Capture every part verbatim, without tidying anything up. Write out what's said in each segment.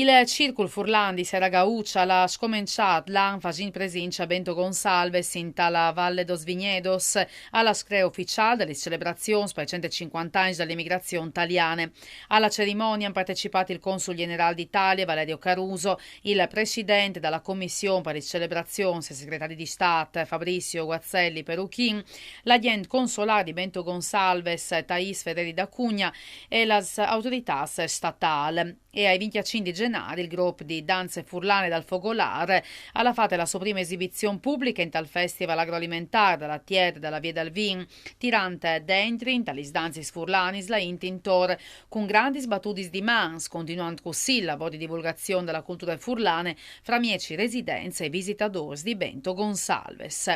Il Circul Furlan di Serra Gaucia al à scomençât l'an fasint presince a Bento Gonçalves inta la Valle dos Vinhedos, a la scree uficiâl des celebrazions pai cent e cincuante agns de emigrazion taliane. A la cerimonie a àn partecipât il consul gjenerâl di Talie Valerio Caruso, il president de Comission pai celebrazions e segretari di Stât Fabrizio Guazzelli Peruchin, la agjent consolâr di Bento Gonçalves Thais Ferreri da Cunha e las autoritâts statâls. E ai vincjecinc di Zenâr il grup di danze furlane dal Fogolâr al à fat la sô prime esibizion publiche intal Festival Agroalimentâr de Tiere de Vie dal Vin, tirant dentri intas danzis furlanis la int intor cun grandis batudis di mans, continuant cussì il lavôr di divulgazion de culture furlane framieç residents e visitadôrs di Bento Gonçalves.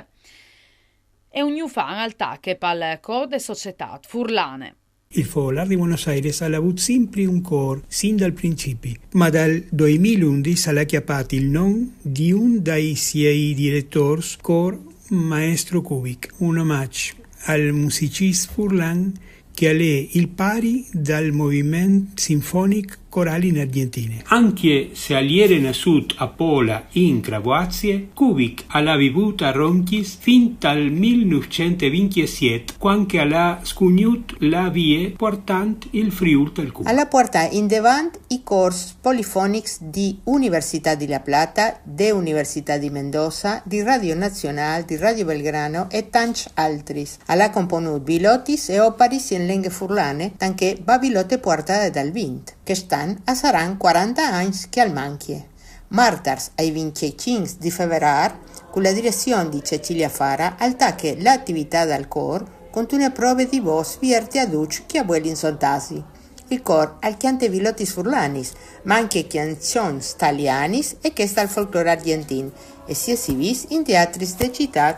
E un gnûf an al tache pal Côr de Societât Furlane. Il Fogolâr di Buenos Aires al à vût simpri un côr sin dal principi, ma dal doi mil e undis al à cjapât il non di un dai siei diretôrs, Côr Maestro Kubik, un omaç al musicist furlan che al è il pari dal moviment sinfonic corâl in Argjentine. Ancje se al jere nassût a Pola in Cravoazie, Kubik al à vivût a Roncjis fin tal mil nûfcent e vincjesiet, cuant che al à scugnût lâ vie puartant il Friûl tal cûr. Al à puartât indevant i côrs polifonics di Universitât di La Plata, de Universitât di Mendoza, di Radio Nazionâl, di Radio Belgrano e tancj altris. Al à componût vilotis e oparis in lenghe furlane, tant che Babilote puartade dal vint. Chest an a saran cuarante agns che al mancje. Martars ai vincjecinc di Fevrâr, cu la direzion di Cecilia Fara, al tache la ativitât dal côr cuntune prove di vôs vierte a ducj che a vuelin sontâsi. Il côr al cjante vilotis furlanis, ma ancje cjançons talianis e chês dal folclôr argjentin, e si esibìs in teatris de citât.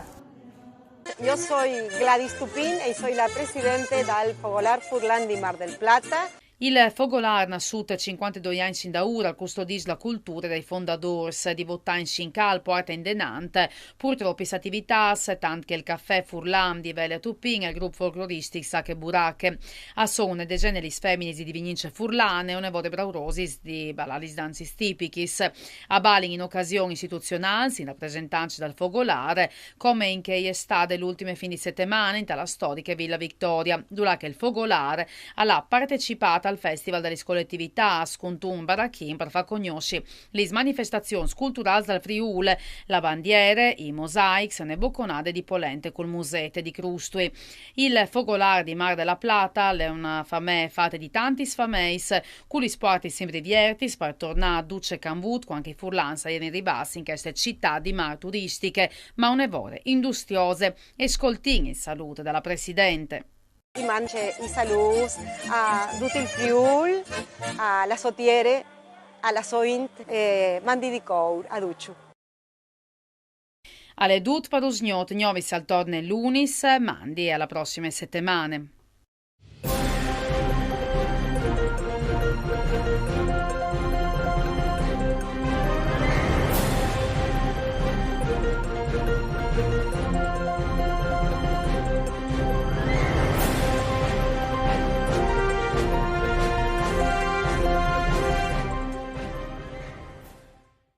Yo soy Gladys Tupin e soy la presidente dal Fogolâr Furlan di Mar del Plata. Il Fogolâr, nassût cincuantedoi agns indaûr, al custodìs la culture dai fondadôrs. Di vot agns incà al puarte indenant pûr tropis ativitâts, tant che il Cafè Furlan di Vele a Tupin e il grup folcloristic Sache Burache. A son une desene lis feminis di divignî furlane, une vore braurosis di balâ lis danzis tipichis. A balin in ocasions istituzionâls, in rapresentance dal Fogolâr, come in chê che e je stade la ultime fin di setemane inta la storiche Villa Victoria, dulà che il Fogolâr al à partecipât al Festival des Coletivitâts cuntun barachin par fâ cognossi lis manifestazions culturâls dal Friûl, la bandiere, i mosaics e une boconade di polente cul muset di crustui. Il Fogolâr di Mar de la Plata al è une famee fate di tantis fameis, cu lis puartis simpri viertis par tornâ a ducj che a àn vût cuant che i furlans a jerin rivâts in cheste citât di mâr turistiche, ma une vore industriose. E scoltìn il salût de presidente. I mandi i salûts a dut il Friûl, a la sô tiere, a la sô int, e mandi di cûr a ducj. Al è dut par usgnot, gnovis al torne lunis, mandi e a la prossime setemane.